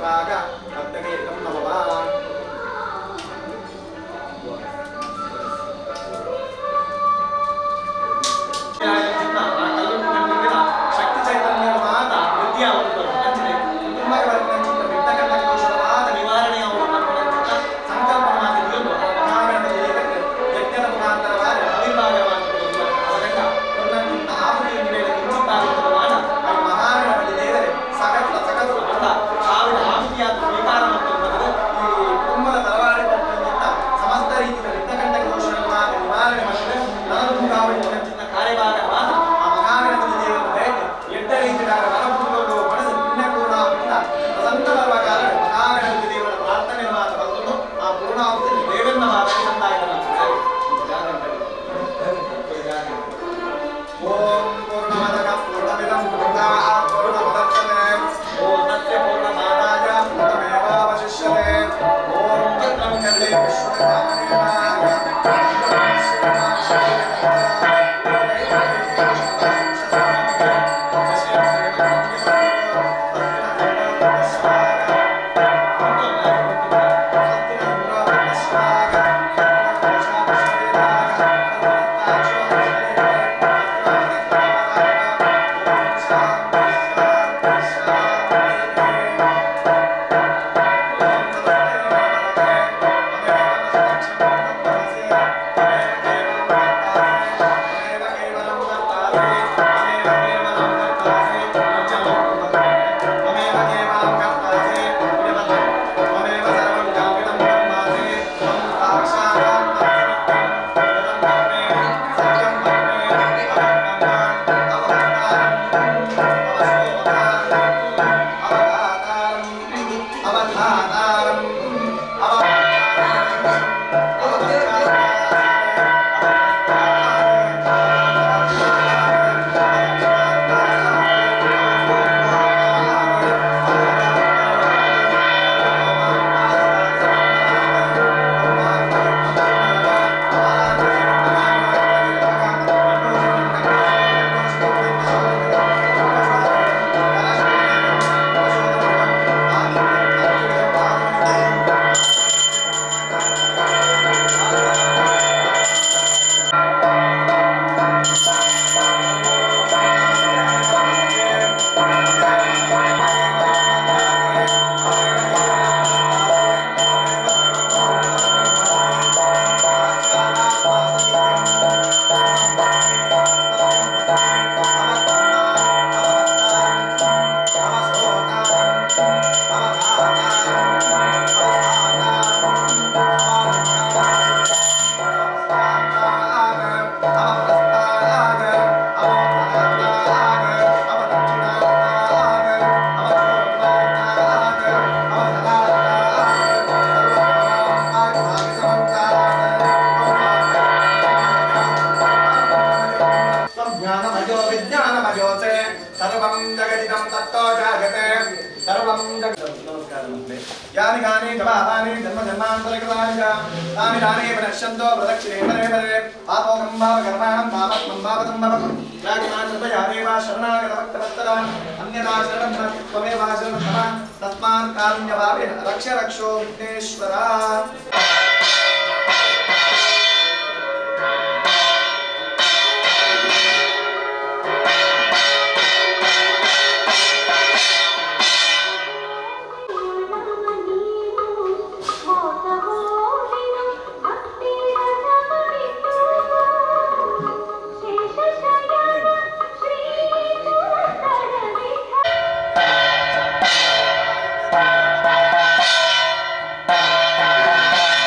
ವಿಶ್ವಾಗ ಅತ್ತಗೇತಂ ನಮಃ. ಶಕ್ತಿ ಚೈತನ್ಯ ಮಾತ ವೃದ್ಧಿಯ ಅಂಚನೆ ಕುಟುಂಬಕ್ಕೆ ಬರ್ತಕ್ಕಂಥ ವಿಘ್ನಕಂಟಕ ದೋಷದ ಮಾತ ನಿವಾರಣೆಯ ಸಂಕಲ್ಪ ಮಾತಿದ್ದು ಮಹಾಗಣಪತಿ ದೇವಕ್ಕೆ ಯಜ್ಞದ ಮುಖಾಂತರವಾದ ಹವಿರ್ಭಾಗವಾದ ಆಹುತಿಯ ಮೇಲೆ ಕಿಂಚಿತ್ತಾಗುತ್ತದವಾದ ಆ ಮಹಾಗಣಪತಿ ದೇವರೇ ಸಕಲ ಸಕಲ ಅಲ್ಲ ಸಾವಿರ ಆಹುತಿಯಾದ ಸ್ವೀಕಾರ ಮತ್ತು ಈ ಕುಟುಂಬದ ತಲವಾಡಿ ಬರ್ತಕ್ಕಂಥ ಸಮಸ್ತ ರೀತಿಯ ವಿಘ್ನಕಂಟಕ ದೋಷಗಳ ಮಾತ ನಿವಾರಣೆ ಮಾಡಿದರೆ ನನಗೆ ಮುಖಾವಳಿ ಕಾರ್ಯಭಾಗ ಮಾತ್ರ ಆ ಮಹಾಗಣಪತಿ ದೇವರ ದಯಕ್ಕೆ ಎಡ್ಡ ರೀತಿಯ ಮನಪೂರ್ವಕ ಪಡೆದು ಪುಣ್ಯಪೂರ್ಣ ಪ್ರಸನ್ನ ಬರುವ ಕಾಲ ಮಹಾಗಣಪತಿ ದೇವರ ಪ್ರಾರ್ಥನೆ ಮಾತ್ರ ಬಂದು ಆ ಪೂರ್ಣಾಹುತಿ ದೇವರನ್ನ ಮಾತ್ರ ಸಂದಾಯ. ಓಂ ಪೂರ್ಣಮದಃ ಪೂರ್ಣಮಿದಂ ಪೂರ್ಣಾತ್ ಪೂರ್ಣಮುದಚ್ಯತೆ ಪೂರ್ಣಸ್ಯ ಪೂರ್ಣಮಾದಾಯ ಪೂರ್ಣಮೇವಾವಶಿಷ್ಯತೆ. ಓಂ ಚಂದ್ರಮುಖೇ ವಿಶ್ವದೇವಾಯ यानि कानि जपानि जन्म जन्मान्तरकृतानि च तानि तानि प्रणश्यन्तो प्रदक्षिणे परे परे पापोऽहं पापकर्माणं पापात्मं पापसम्भवं याज्ञा देव शरणागतभक्तवत्सला अन्यथा शरणं न त्वमेव शरणं मम तस्मात् कारुण्यभावेन रक्ष रक्षो विघ्नेश्वरा. Bye.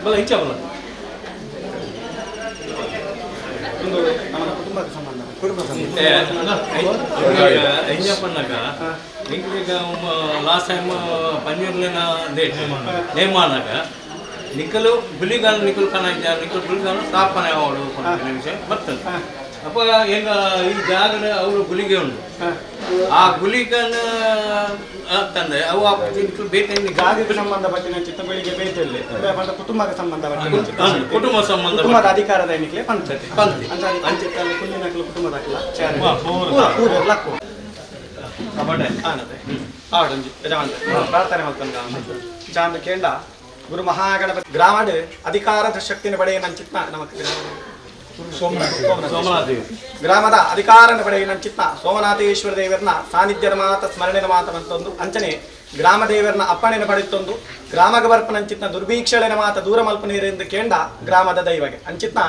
ಬಲ್ಲ ಇಂಚ ಬಲ್ಲ ಒಂದು ನಮ್ಮ ಕುಟುಂಬದ ಸಂಬಂಧ ಕುಟುಂಬ ಸಂಬಂಧ ಎಂಜಪ್ಪನಾಗ ನಿಂಗೆ ಲಾಸ್ಟ್ ಟೈಮ್ ಪನ್ನೀರ್ಲಿನ ನೇಮಾನಾಗ ನಿಕ್ಕಲು ಗುಲಿಗಾನ ನಿಕ್ಕಲು ಕಣ ಇದ್ದ ನಿಕ್ಕಲು ಗುಲಿಗಾನ ಸ್ಥಾಪನೆ ಅವಳು ವಿಷಯ ಬರ್ತದೆ. ಅಪ್ಪ ಈಗ ಈ ಜಾಗದ ಅವರು ಗುಲಿಗೆ ಉಂಟು. ಆ ಗುಲಿಗನ ತಂದೆ ಅವು ನಿಕ್ಕಲು ಬೇಟೆ ಜಾಗಕ್ಕೆ ಸಂಬಂಧಪಟ್ಟಿನ ಚಿತ್ತ ಬೆಳಿಗ್ಗೆ ಬೇಟೆಯಲ್ಲಿ ಕುಟುಂಬಕ್ಕೆ ಸಂಬಂಧಪಟ್ಟಿನ ಕುಟುಂಬ ಸಂಬಂಧ ಕುಟುಂಬದ ಅಧಿಕಾರದ ಎಣಿಕೆ ಪಂಚತೆ ಪಂಚತೆ. ಅಂಚಿತ್ತಲ್ಲಿ ಕುಲ್ಲಿನಕಲು ಕುಟುಂಬದಾಕಲ ಲಕ್ಕು ಆಡೊಂಜಿ ಯಜಮಾನ ಪ್ರಾರ್ಥನೆ ಮಲ್ತಂದ ಜಾಂದ ಕೇಂಡ ಗುರು ಮಹಾಗಣಪತಿ ಗ್ರಾಮಡ್ ಅಧಿಕಾರದ ಶಕ್ತಿನ ಪಡೆಯ ನಂಚಿತ್ನ ನಮಕ್ ಗ್ರಾಮದ ಅಧಿಕಾರನ ಪಡೆಯ ನಂಚಿತ್ನ ಸೋಮನಾಥೇಶ್ವರ ದೇವರನ್ನ ಸಾನ್ನಿಧ್ಯದ ಮಾತ ಸ್ಮರಣೆಯ ಮಾತ ಮಂತೊಂದು ಅಂಚನೆ ಗ್ರಾಮ ದೇವರನ್ನ ಅಪ್ಪಣೆನ ಪಡೆಯುತ್ತೊಂದು ಗ್ರಾಮಗ ಬರ್ಪನಂಚಿತ್ನ ದುರ್ಭೀಕ್ಷಳೆನ ಮಾತ ದೂರ ಮಲ್ಪನೀರೆಂದು ಕೇಂಡ ಗ್ರಾಮದ ದೈವಗೆ ಅಂಚಿತ್ನ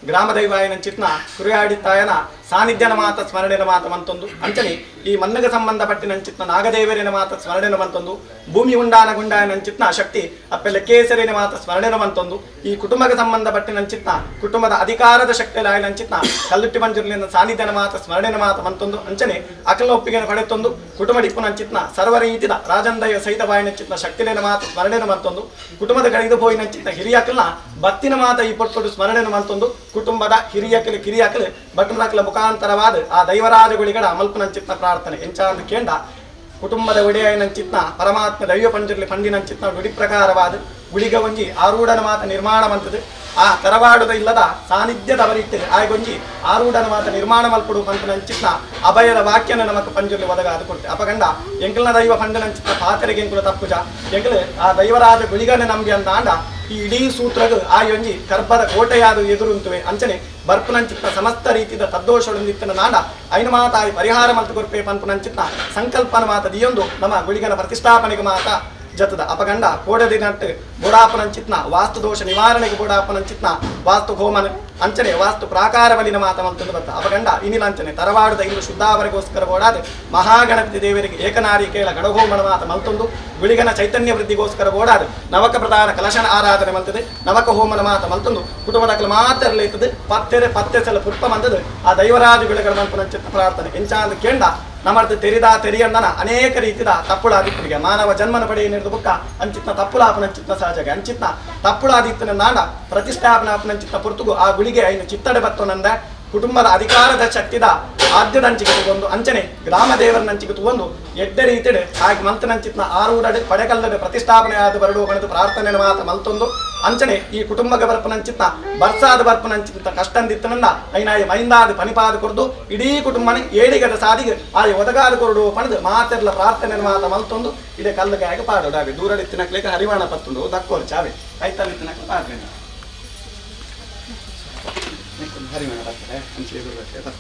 ಗ್ರಾಮ ದೈವಾಯನಂಚಿತ್ನ ಕುರಿಯಾಡಿತ್ತಾಯನ ಸಾನ್ನಿಧ್ಯನ ಮಾತ ಸ್ಮರಣೆನ ಮಾತ ಮಂತೊಂದು ಅಂಚನೆ ಈ ಮನ್ನಗ ಸಂಬಂಧಪಟ್ಟಿನಂಚಿತ್ನ ನಾಗದೇವರಿನ ಮಾತ ಸ್ಮರಣೆನ ಮಂತೊಂದು ಭೂಮಿ ಉಂಡಾನ ಗುಂಡಾಯನಂಚಿತ್ನ ಶಕ್ತಿ ಅಪ್ಪೆಲ್ಲ ಕೇಸರಿನ ಮಾತ ಸ್ಮರಣೆನ ಮಂತೊಂದು ಈ ಕುಟುಂಬಕ್ಕೆ ಸಂಬಂಧಪಟ್ಟಿನಂಚಿತ್ನ ಕುಟುಂಬದ ಅಧಿಕಾರದ ಶಕ್ತಿಲಾಯನಂಚಿತ್ನ ಕಲ್ಲುಟ್ಟಿ ಮಂಜುರ್ಲಿನ ಸಾನ್ನಿಧ್ಯನ ಮಾತ ಸ್ಮರಣೆನ ಮಾತ ಮಂತೊಂದು ಅಂಚನೆ ಅಕಲ ಒಪ್ಪಿಗೆನ ಪಡೆತೊಂದು ಕುಟುಂಬ ಡಿಪ್ಪುನಂಚಿತ್ನ ಸರ್ವ ರೀತಿದ ರಾಜಂದಯ ಸಹಿತ ವಾಯನಂಚಿತ್ನ ಶಕ್ತಿಲೇನ ಮಾತ ಸ್ಮರಣೆನ ಮಂತೊಂದು ಕುಟುಂಬದ ಕಡೆದು ಪೋಯಿನಂಚಿತ್ನ ಹಿರಿಯಕಲ್ನ ಬತ್ತಿನ ಮಾತ ಈ ಪೊಟ್ಟೊಡು ಸ್ಮರಣೆನ ಮಂತೊಂದು ಕುಟುಂಬದ ಹಿರಿಯಕಲು ಕಿರಿಯಕಲು ಭಟ್ರನಕಲ ಮುಖಾಂತರವಾದ ಆ ದೈವರಾಜಗುಳಿಗಡ ಮಲ್ಪನಂಚಿತ್ನ ಪ್ರಾರ್ಥನೆ ಎಂಚಾಂದು ಕೇಂಡ ಕುಟುಂಬದ ಒಡೆಯನಂಚಿತ್ನ ಪರಮಾತ್ಮ ದೈವ ಪಂಜುರ್ಲಿ ಪಂಡಿನಂಚಿತ್ನ ನುಡಿ ಪ್ರಕಾರವಾದ ಗುಳಿಗ ಒಂಜಿ ಆರೂಢನ ಮಾತ ನಿರ್ಮಾಣ ಮಂತದು ಆ ತರವಾಡುದ ಇಲ್ಲದ ಸಾನ್ನಿಧ್ಯದ ಅವರಿಟ್ಟು ಆಯ್ಗೊಂಜಿ ಆರೂಢನ ಮಾತ ನಿರ್ಮಾಣ ಮಲ್ಪಡು ಪಂಪನಂಚಿತ್ನ ಅಭಯದ ವಾಕ್ಯನ ನಮಕ್ ಪಂಜುರ್ಲಿ ಒದಗಾದು ಕೊಟ್ಟೆ. ಅಪಗಂಡ ಎಂಕಲ್ನ ದೈವ ಪಂಡನಂಚಿತ್ನ ಪಾತ್ರೆಗೆ ಎಂಕುಲ ತಪ್ಪುಜ ಎಂಕಲು ಆ ದೈವರಾಜ ಗುಳಿಗನ ನಂಬಿ ಅಂದಾಂಡ ಈ ಇಡೀ ಸೂತ್ರಗಳು ಆಯೊಂಜಿ ಕರ್ಬದ ಕೋಟೆಯಾದ ಎದುರುಂತುವೆ ಅಂಚನೆ ಬರ್ಪುನಂಚಿತ್ನ ಸಮಸ್ತ ರೀತಿಯ ತದ್ದೋಷೊಳಂದಿತ್ತನ ನಾಡ ಐನ ಮಾತಾಯಿ ಪರಿಹಾರ ಮಲ್ತು ಕೊರ್ಪೆ ಪನ್ಪುನಂಚಿತ್ನ ಸಂಕಲ್ಪನ ಮಾತ ದಿಯೊಂದು ನಮ್ಮ ಗುಳಿಗನ ಪ್ರತಿಷ್ಠಾಪನೆಗೆ ಮಾತ ಜತದ. ಅಪಗಂಡ ಕೋಡದಿನಟ್ಟು ಬೋಡಾಪನಂಚಿತ್ನ ವಾಸ್ತು ದೋಷ ನಿವಾರಣೆಗೆ ಬೋಡಾಪನಂಚಿತ್ನ ವಾಸ್ತು ಹೋಮನ ಅಂಚನೆ ವಾಸ್ತು ಪ್ರಾಕಾರ ಬಲಿನ ಮಾತ ಮಂತಂದು ಬತ್ತ. ಅಪಗಂಡ ಇನಿಲ ಅಂಚನೆ ತರವಾಡದ ಇಂದು ಶುದ್ಧಾವರಿಗೋಸ್ಕರ ಬೋಡಾದ ಮಹಾಗಣಪತಿ ದೇವರಿಗೆ ಏಕನಾರಿ ಕೇಳ ಗಣಹೋಮನ ಮಾತ ಮಲ್ತೊಂದು ಗುಳಿಗನ ಚೈತನ್ಯ ವೃದ್ಧಿಗೋಸ್ಕರ ಬೋಡಾದ ನವಕ ಪ್ರಧಾನ ಕಲಶನ ಆರಾಧನೆ ಮಲ್ತದೆ ನವಕ ಹೋಮನ ಮಾತ ಮಲ್ತೊಂದು ಕುಟುಂಬದ ಮಾತ್ರ ಇರ್ತದೆ ಪತ್ತೆರೆ ಪತ್ತೆ ಸಲ ಪುರ್ಪ ಮಂದದು ಆ ದೈವರಾಜ ಗುಳಿಗಡ ಮಲ್ಪನಂಚಿತ್ನ ಪ್ರಾರ್ಥನೆ ಎಂಚಾಂದು ಕೇಂಡ ನಮ್ಮರ್ದು ತೆರಿದ ತೆರಿಯಣ್ಣನ ಅನೇಕ ರೀತಿಯ ತಪ್ಪುಳಾದಿತ್ತನಿಗೆ ಮಾನವ ಜನ್ಮನ ಪಡೆಯ ನಿರ್ದು ಬುಕ್ಕ ಅಂಚಿತ್ನ ತಪ್ಪುಳಾಪನಂಚಿತ್ನ ಸಹಜಗೆ ಅಂಚಿತ್ನ ತಪ್ಪುಳಾದಿತ್ತನ ನಾಡ ಪ್ರತಿಷ್ಠಾಪನಾಪನಂಚಿತ್ನ ಪುರ್ತುಗು ಆ ಗುಳಿಗೆ ಐನು ಚಿತ್ತಡೆ ಬತ್ತೊನಂದ ಕುಟುಂಬದ ಅಧಿಕಾರದ ಶಕ್ತಿದ ಆದ್ಯದಂಚಿಗೆ ತಗೊಂಡು ಅಂಚನೆ ಗ್ರಾಮ ದೇವರನಂಚಿಗೆ ತಗೊಂಡು ಎಡ್ಡೆ ರೀತಿಡು ಹಾಗೆ ಮಂತನಂಚಿತ್ನ ಆರೂಡಡು ಪಡೆಕಲ್ಲಡು ಪ್ರತಿಷ್ಠಾಪನೆ ಆದ ಬರಡು ಬಣದು ಪ್ರಾರ್ಥನೆ ಮಾತ ಮಲ್ತೊಂದು ಅಂಚನೆ ಈ ಕುಟುಂಬದ ಬರ್ಪನಂಚಿತ್ನ ಬರ್ಸಾದ ಬರ್ಪನಂಚಿತ್ತ ಕಷ್ಟಂದಿತ್ತನಂದ ಐನಾಯ ಮೈಂದಾದ ಪನಿಪಾದ ಕೊರ್ದು ಇಡೀ ಕುಟುಂಬನ ಏಳಿಗದ ಸಾದಿಗೆ ಆಯ ಒದಗಾದ ಕೊರಡು ಪಣದು ಮಾತೆರ್ಲ ಪ್ರಾರ್ಥನೆ ಮಾತ ಮಲ್ತೊಂದು ಇದೇ ಕಲ್ಲುಗಾಯಗ ಪಾಡೋಡಾವೆ ದೂರಡಿತ್ತಿನಕ್ಲೇಕ ಹರಿವಾಣ ಪತ್ತುಂಡು ದಕ್ಕೋರು ಚಾವೆ ಐತಲ್ಲಿತ್ತಿನಕ್ಲೆ ಪಾಡ್ರೇನು ಹರಿವಾಣ ಬರ್ತದೆ ಅಂಚೆ ಎದುರು ಬರ್ತದೆ.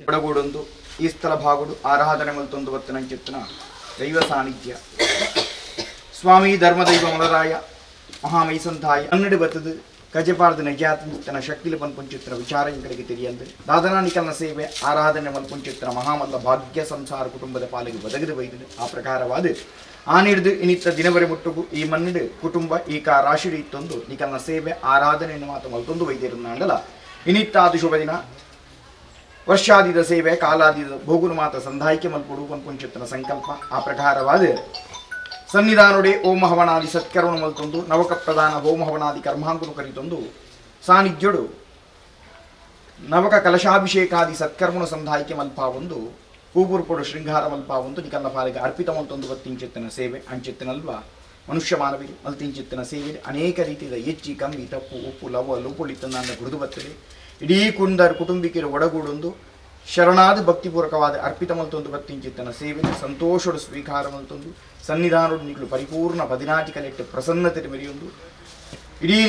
ಒಡಗೂಡೊಂದು ಈ ಸ್ಥಳ ಭಾಗುಡು ಆರಾಧನೆ ಮಲ್ತೊಂದು ಬತ್ತನಂಚಿತ್ತನ ದೈವ ಸಾನ್ನಿಧ್ಯ ಸ್ವಾಮಿ ಧರ್ಮದೈವ ಮಲರಾಯ ಮಹಾಮೈಸಂಧಾಯ ಅನ್ನಡು ಬತ್ತದು ಕಜಪಾರ್ದ ನಜಾತಂಚಿತ್ತನ ಶಕ್ತಿಲ ಪನ್ಪುಂಚಿತ್ತನ ವಿಚಾರ ಇಂಕಳಿಗೆ ತಿಳಿಯಂದು ದಾದನಾನಿಕಲ್ನ ಸೇವೆ ಆರಾಧನೆ ಮಲ್ಪುಂಚಿತ್ತನ ಮಹಾಮಲ್ಲ ಭಾಗ್ಯ ಸಂಸಾರ ಕುಟುಂಬದ ಪಾಲಿಗೆ ಒದಗದು ಬೈದು ಆ ಪ್ರಕಾರವಾದ ಆನಿಡ್ದು ಇನಿತ್ತ ದಿನವರೆ ಮುಟ್ಟುಗು ಈ ಮಣ್ಣಿಡು ಕುಟುಂಬ ಈ ಕಾ ರಾಶಿಡು ಇತ್ತೊಂದು ನಿಕಲ್ನ ಸೇವೆ ಆರಾಧನೆಯನ್ನು ಮಾತ ಮಲ್ತೊಂದು ವೈದ್ಯರನ್ನಾಂಡಲ ಇನಿತ್ತ ಆದು ಶುಭ ದಿನ ವರ್ಷಾದಿದ ಸೇವೆ ಕಾಲಾದಿದ ಭೋಗುನು ಮಾತ ಸಂಧಾಯಿಕೆ ಮಲ್ಪುಡು ಪನ್ಪುಂಚಿತ್ತನ ಸಂಕಲ್ಪ ಆ ಪ್ರಕಾರವಾದ ಸನ್ನಿಧಾನುಡೆ ಓಮ ಹವನಾದಿ ಸತ್ಕರ್ಮನು ಮಲ್ತೊಂದು ನವಕ ಪ್ರಧಾನ ಹೋಮ ಹವನಾದಿ ಕರ್ಮಾಂಕುನು ಕರಿತೊಂದು ಸಾನ್ನಿಧ್ಯಡು ನವಕ ಕಲಶಾಭಿಷೇಕಾದಿ ಸತ್ಕರ್ಮನು ಸಂಧಾಯಿಕೆ ಮಲ್ಪಾವೊಂದು ಪೂಪುರ್ಪೊಡು ಶೃಂಗಾರ ಮಲ್ಪಾವೊಂದು ನಿಕಲ್ನ ಪಾಲಿಗೆ ಅರ್ಪಿತ ಮಲ್ತೊಂದು ಬತ್ತಿಂಚಿತ್ತನ ಸೇವೆ ಅಂಚಿತ್ತನಲ್ವಾ ಮನುಷ್ಯ ಮಾನವಿರು ಮಲ್ತಿಂಚಿತ್ತನ ಸೇವೆ ಅನೇಕ ರೀತಿಯ ಎಚ್ಚಿ ಕಮ್ಮಿ ತಪ್ಪು ಉಪ್ಪು ಲವ ಲೋಪುಳಿತ್ತನ್ನ ಗುರುದು ಬತ್ತದೆ ಇಡೀ ಕುಂದರ್ ಕುಟುಂಬಿಕರು ಒಡಗೂಡೊಂದು ಶರಣಾದ ಭಕ್ತಿಪೂರ್ವಕವಾದ ಅರ್ಪಿತ ಮಲ್ತೊಂದು ಬತ್ತಿಂಚಿತ್ತನ ಸೇವೆ ಸಂತೋಷಡು ಸ್ವೀಕಾರ ಮಲ್ತೊಂದು ಸನ್ನಿಧಾನಡು ನಿಕಲು ಪರಿಪೂರ್ಣ ಪದಿನಾಟಿಕಲೆಟ್ಟು ಪ್ರಸನ್ನತೆ ಮೆರೆಯೊಂದು ಇಡೀ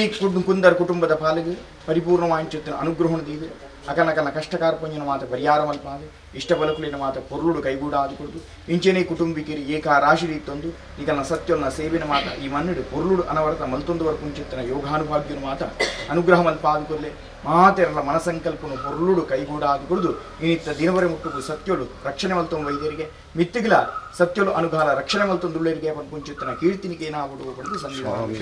ಕುಂದರ್ ಕುಟುಂಬದ ಪಾಲಿಗೆ ಪರಿಪೂರ್ಣವಾಂಚಿತ್ತನ ಅನುಗ್ರಹಣ ದೀದು ಅಕನಕನ ಕಷ್ಟಕಾರ್ಪಣ್ಯನ ಮಾತ ಪರಿಹಾರ ಮಲ್ಪಾದೆ ಇಷ್ಟ ಬಲಕುಲಿನ ಮಾತ ಪೊರುಳು ಕೈಗೂಡ ಆದುಕೊಡ್ದು ಇಂಚನೇ ಕುಟುಂಬಿಕರು ಏಕ ರಾಶಿ ಇತ್ತೊಂದು ನಿಕಲ್ನ ಸತ್ಯೊಲ್ನ ಸೇವಿನ ಮಾತ ಈ ಮನ್ನುಡು ಪೊರುಳುಡು ಅನವರತ ಮಲ್ತೊಂದು ವರ್ಪುಂಚಿತ್ತನ ಯೋಗಾನುಭಾಗ್ಯನ ಮಾತ ಅನುಗ್ರಹ ಮಲ್ಪಾದುಕೊರ್ಲೆ ಮಾತೆರಲ ಮನಸಂಕಲ್ಪನು ಪೊರುಳುಡು ಕೈಗೂಡ ಆದುಕೊಡ್ದು ಇನಿತ್ತ ದಿನವರೆ ಮುಟ್ಟುಗು ಸತ್ಯೊಲು ರಕ್ಷಣೆ ಮಲ್ತೊಂದು ವೈದ್ಯರಿಗೆ ಮಿತ್ತಿಗಿಲ ಸತ್ಯೊಲು ಅನುಗಾಲ ರಕ್ಷಣೆ ಮಲ್ತೊಂದುಳ್ಳರಿಗೆ ಪನ್ಪುಂಚಿತ್ತನ ಕೀರ್ತಿನಿಗೆ ಏನಾಗುಡು ಪಡೆದು ಸನ್ನಿಧಾನ.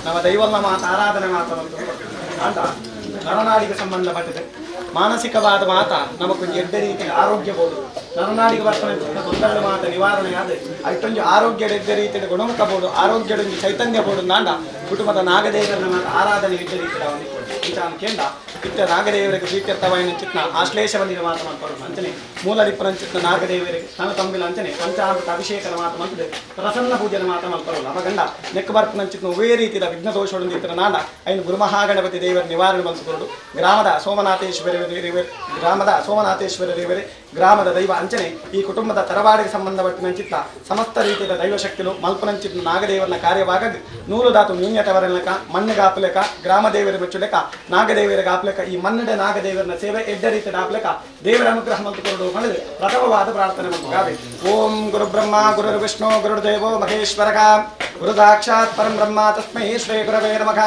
ನಮ್ಮ ದೈವಲ್ಲ ಮಾತ ಆರಾಧನೆ ಮಾತ ಅಂತ ನರನಾಡಿಗೆ ಸಂಬಂಧಪಟ್ಟಿದೆ. ಮಾನಸಿಕವಾದ ಮಾತ ನಮಗೊಂದು ಎಡ್ಡೆ ರೀತಿಯ ಆರೋಗ್ಯ ಬೋದು ನರನಾಡಿಗೆ ಬರ್ತನೆ ತೊಂದರೆ ಮಾತ ನಿವಾರಣೆ ಆದ ಅಷ್ಟೊಂದು ಆರೋಗ್ಯದ ಎಡ್ಡೆ ರೀತಿಯ ಗುಣಮುಖ ಬೋದು ಆರೋಗ್ಯದೊಂದು ಚೈತನ್ಯ ಬೋದು ನಾಂಡ ಕುಟುಂಬದ ನಾಗದೇವರನ್ನ ಮಾತ ಆರಾಧನೆ ಎಡ್ಡೆ ರೀತಿಯ ಇಂಚಾನ ಕೇಂದ್ರ ಇತ್ತ ನಾಗದೇವರಿಗೆ ಸ್ವೀಕೃತವಾಯಿನ ಚಿತ್ನ ಆಶ್ಲೇಷವಲ್ಲಿನ ಮಾತು ಮಾಡ್ತಾರೆ ಅಂಚನೆ ಮೂಲರಿಪ್ಪರಂಚಿತ್ನ ನಾಗದೇವರಿಗೆ ತನ್ನ ತಂಬಿಲ ಅಂಚನೆ ಪಂಚಾಮೃತ ಅಭಿಷೇಕದ ಮಾತು ಮಾಡ್ತದೆ ಪ್ರಸನ್ನ ಪೂಜೆನ ಮಾತು ಮಾಡ್ತಾರಲ್ಲ ಅವಗಂಡ ನೆಕ್ ಬರ್ಪನಂಚಿತ್ನ ಒವೇ ರೀತಿಯ ವಿಘ್ನ ದೋಷಗಳೊಂದಿತ್ತರ ನಾಡ ಐನು ಗುರುಮಹಾಗಣಪತಿ ದೇವರ ನಿವಾರಣೆ ಮನಸ್ಸುಕೊಂಡು ಗ್ರಾಮದ ಸೋಮನಾಥೇಶ್ವರ ದೇವರೇ ಗ್ರಾಮದ ದೈವ ಅಂಚನೆ ಈ ಕುಟುಂಬದ ತರವಾಡಿಗೆ ಸಂಬಂಧಪಟ್ಟಿನಂಚಿತ್ತ ಸಮಸ್ತ ರೀತಿಯ ದೈವಶಕ್ತಿಲು ಮಲ್ಪನಂಚಿತ್ನ ನಾಗದೇವರನ ಕಾರ್ಯವಾಗ ನೂಲು ಧಾತು ನ್ಯೂನ್ಯತವರಲೆಕ್ಕ ಮಣ್ಣಿಗಾಪಲೆಕ ಗ್ರಾಮ ದೇವರ ಮೆಚ್ಚುಲೆಕ ನಾಗದೇವರ ಗಾಪಲೆಕ ಈ ಮನ್ನಡೆ ನಾಗದೇವರನ ಸೇವೆ ಎಡ್ಡ ರೀತಿಯ ಡಾಪ್ಲೆಕ ದೇವರ ಅನುಗ್ರಹ ಮಲ್ತುಕೊಂಡು ಮಾಡಿದ ಪ್ರಥಮವಾದ ಪ್ರಾರ್ಥನೆ ಮಲ್ಪುಗಾವೆ. ಓಂ ಗುರು ಬ್ರಹ್ಮ ಗುರುರ್ ವಿಷ್ಣು ಗುರುರ್ದೇವೋ ಮಹೇಶ್ವರಕ ಗುರು ಸಾಕ್ಷಾತ್ ಪರಂ ಬ್ರಹ್ಮ ತಸ್ಮೈ ಶ್ರೀ ಗುರವೇ ನಮಃ.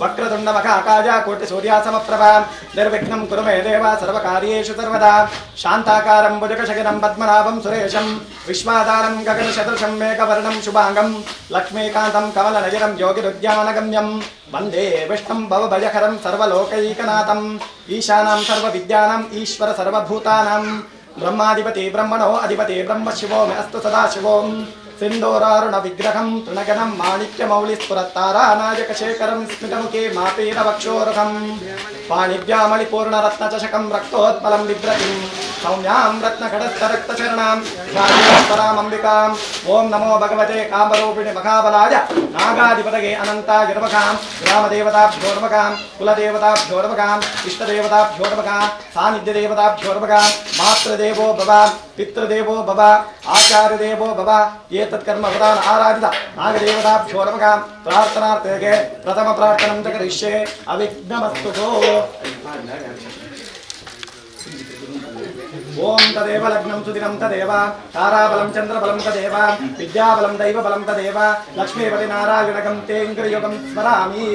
ವಕ್ರತುಂಡ ಮಹಾಕಾಯ ಕೋಟಿ ಸೂರ್ಯ ಸಮಪ್ರಭಾ ನಿರ್ವಿಘ್ನಂ ಕುರು ಮೇ ದೇವ ಸರ್ವಕಾರ್ಯೇಷು ಸರ್ವದಾ. ಶಾಂತಾಕಾರಂ ಭುಜಗಶಯನಂ ಪದ್ಮನಾಭಂ ಸುರೇಶಂ ವಿಶ್ವಾಧಾರಂ ಗಗನಸದೃಶಂ ಮೇಘವರ್ಣಂ ಶುಭಾಂಗಂ ಲಕ್ಷ್ಮೀಕಾಂತಂ ಕಮಲನಯನಂ ಯೋಗಿರುದ್ಯಾನಗಮ್ಯಂ ವಂದೇ ವಿಷ್ಣುಂ ಭವಭಯಹರಂ ಸರ್ವಲೋಕೈಕನಾಥಂ ಈಶಾನಾಂ ಸರ್ವವಿದ್ಯಾನಾಂ ಈಶ್ವರ ಸರ್ವಭೂತಾನಾಂ ಬ್ರಹ್ಮಾಧಿಪತಿ ಬ್ರಹ್ಮಣೋ ಅಧಿಪತಿ ಬ್ರಹ್ಮ ಶಿವೋ ಮೇ ಅಸ್ತು ಸದಾಶಿವೋಂ. ಸಿಂಧೂರಾರುಣ ವಿಗ್ರಹಂ ತೃಣಗಣಂ ಮಾಣಿಕ್ಯಮೌಳಿಸ್ಫುರತ್ತಾರಾನಾಯಕಶೇಖರಂ ಸ್ಮಿತಮುಖೇ ಮಾಪೀನವಕ್ಷೋರಥಂ. पाणिभ्यामणिपूर्णरत्नचषकं रक्तोत्पलं बिभ्रतीं सौम्यां रत्नखडस्थरक्तचरणां ध्यायेश्वरामम्बिकाम् ॐ नमो भगवते कामरूपिणि महाबलाय नागाधिपतये अनन्ताय नमः ग्रामदेवताभ्यो नमः कुलदेवताभ्यो नमः इष्टदेवताभ्यो नमः सान्निध्यदेवताभ्यो नमः मातृदेवो भव पितृदेवो भव आचार्यदेवो भव एतत्कर्म प्रदान आराधित नागदेवताभ्यो नमः प्रार्थनार्थे प्रथम प्रार्थनं च करिष्ये अविघ्नमस्तु। ओम तदेव लग्नं सुदिनं तदेव ताराबलं चंद्रबलं तदेव विद्याबलं दैवबलं तदेव लक्ष्मीपति नारायणकं तेऽङ्घ्रियुगं स्मरामि।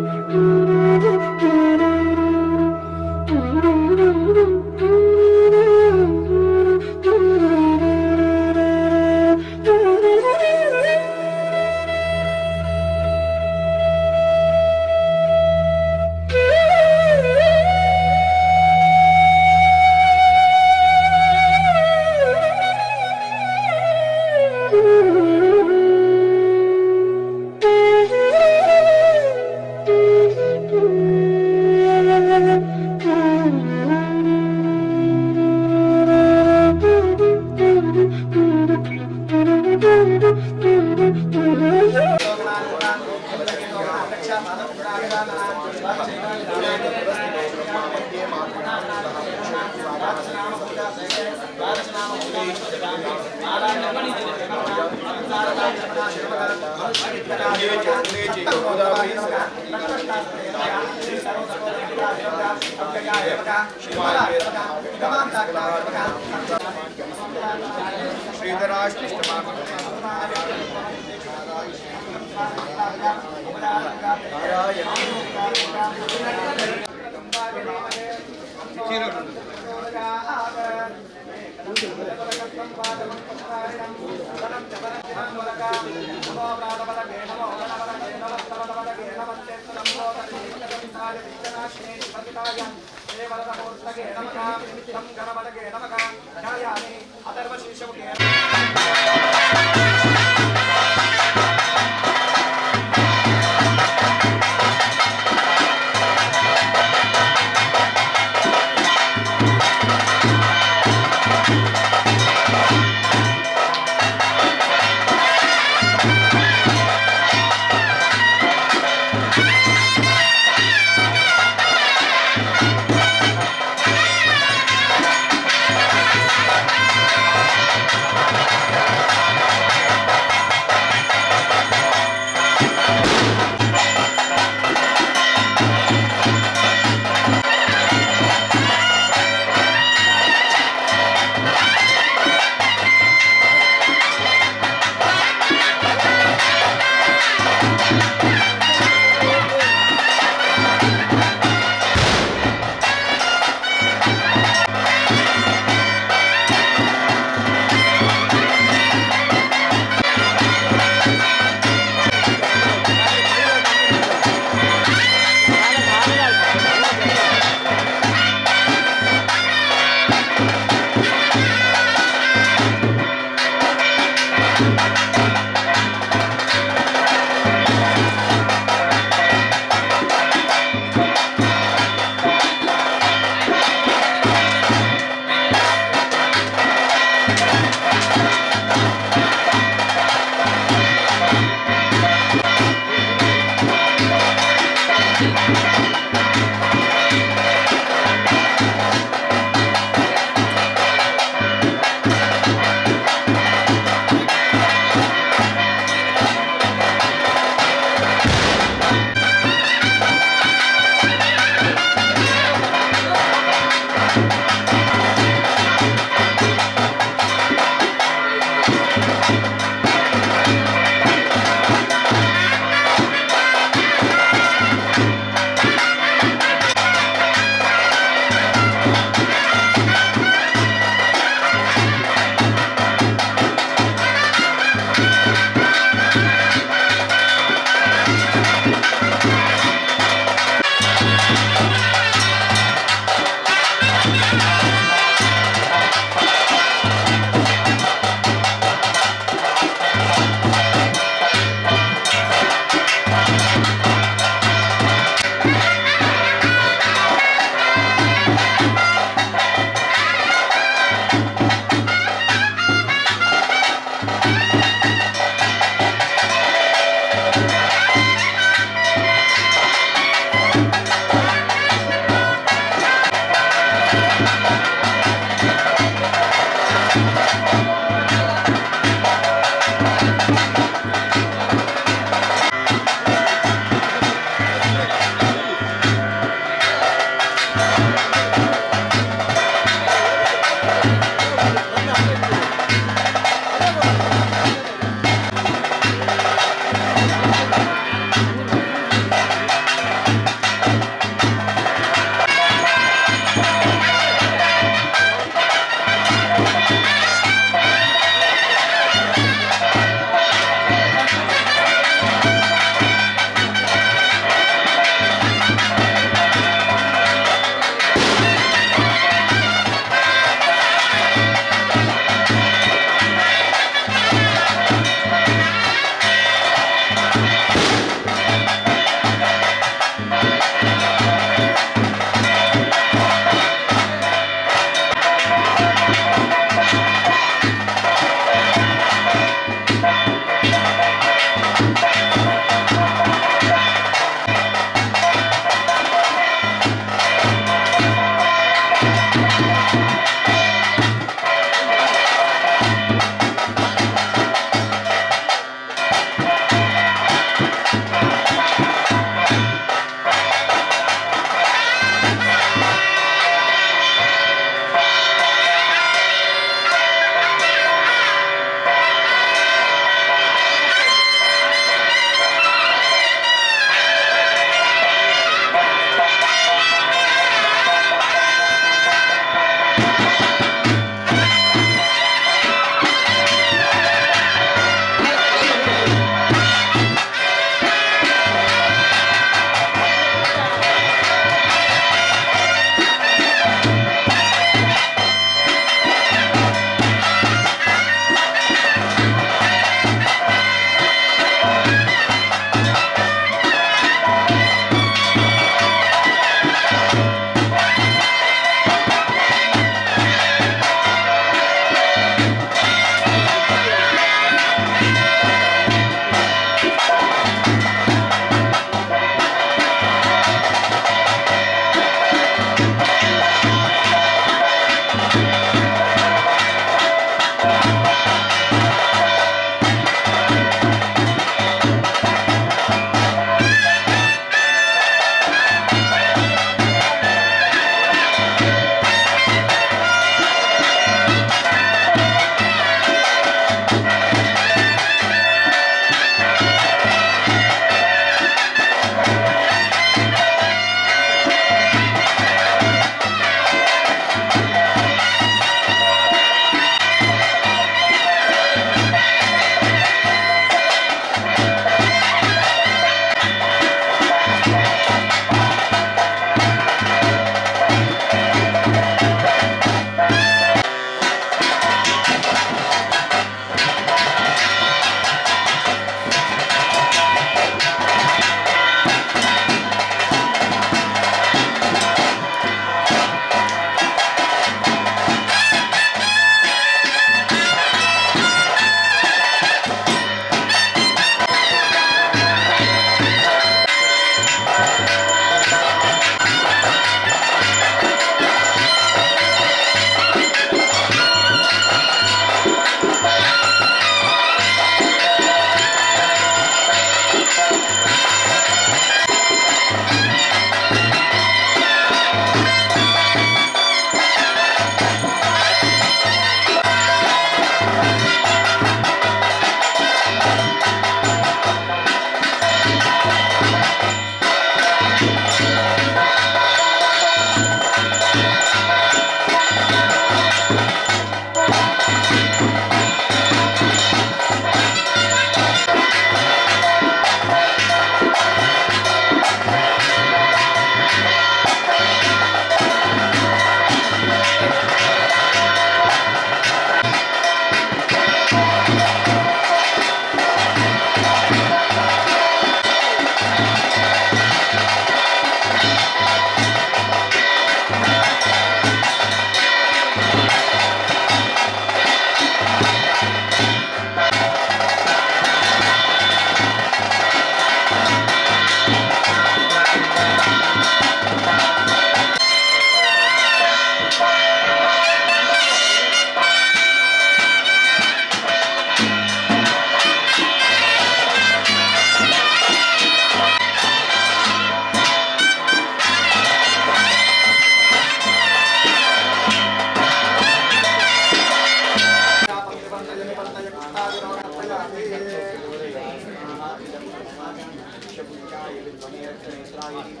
Thank you.